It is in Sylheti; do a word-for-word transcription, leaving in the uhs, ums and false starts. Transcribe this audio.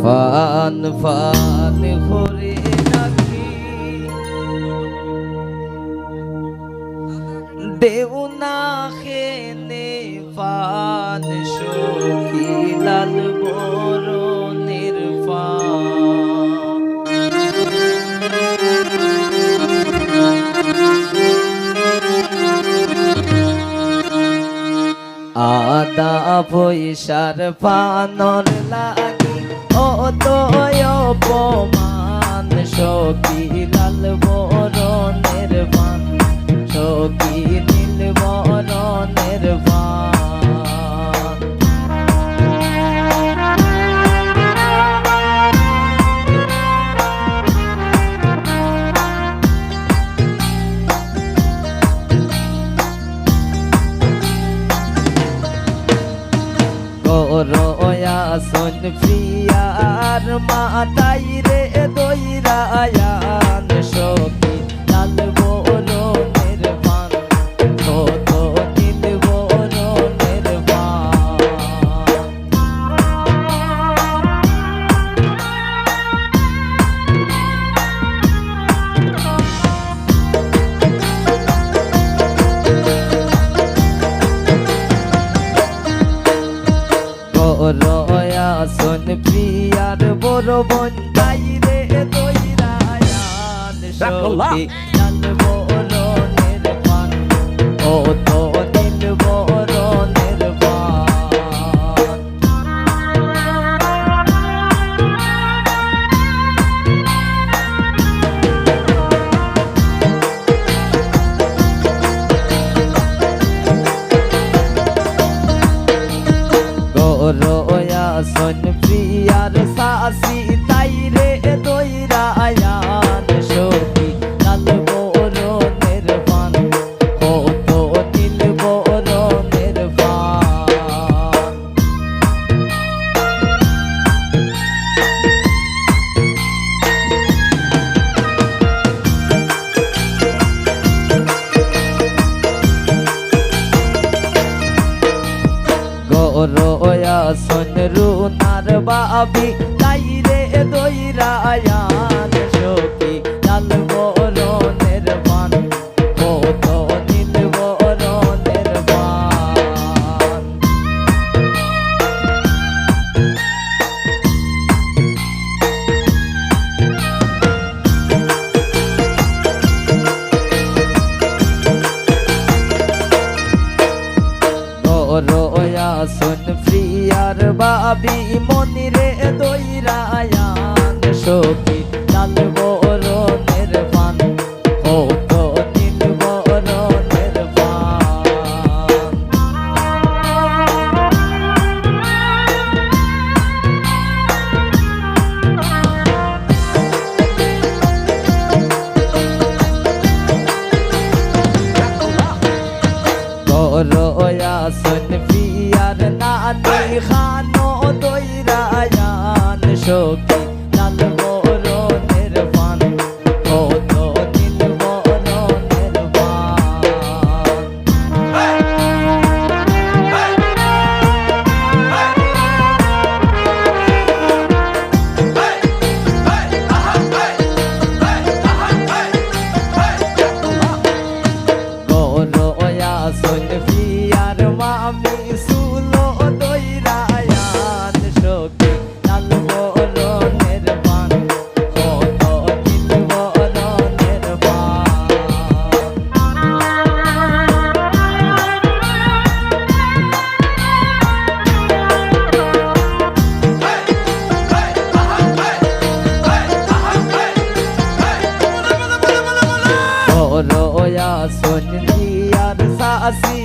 Fun fun করে রাখি, ঢেউ না খেনে ফান, সখী লাল বরণের ফান। আধা পয়সার ফানর লাগি অত অপমান, সখী লাল বরণের ফান, সখী নীল বরণের ফান। করো আসন প্রিয়ার মাতাইরে দইরায়ান, সখী লাল বরণের ফান, কত নীল বরণের ফান। করো আসন প্রিয়ার বড় বন্ধাইরে দইরায়ান, রাখল্লাহ। সখী লাল বরণের ফান, কত নীল বরণের ফান। করো আসন প্রিয়ার সাসি তাইরে দইরায়ান, সখী লাল বরণের ফান, কত নীল বরণের ফান। করো আসন রুনার ভাবি তাইরে দইরায়ান, সখী লাল বরণের ফান, কত নীল বরণের ফান। করো আসন প্রিয়ার ভাবি মনিরে দইরায়ান, সখী লাল বরণের ফান, কত নীল বরণের ফান। করো আসন প্রিয়ার নানি খানো দইরায়ান, সখী লাল বরণের ফান, কত নীল বরণের ফান। করো আসন প্রিয়ার মামি চুলো দইরায়ান, সখী লাল বরণের ফান, কত নীল বরণের ফান। করো আসন প্রিয়ার সাসি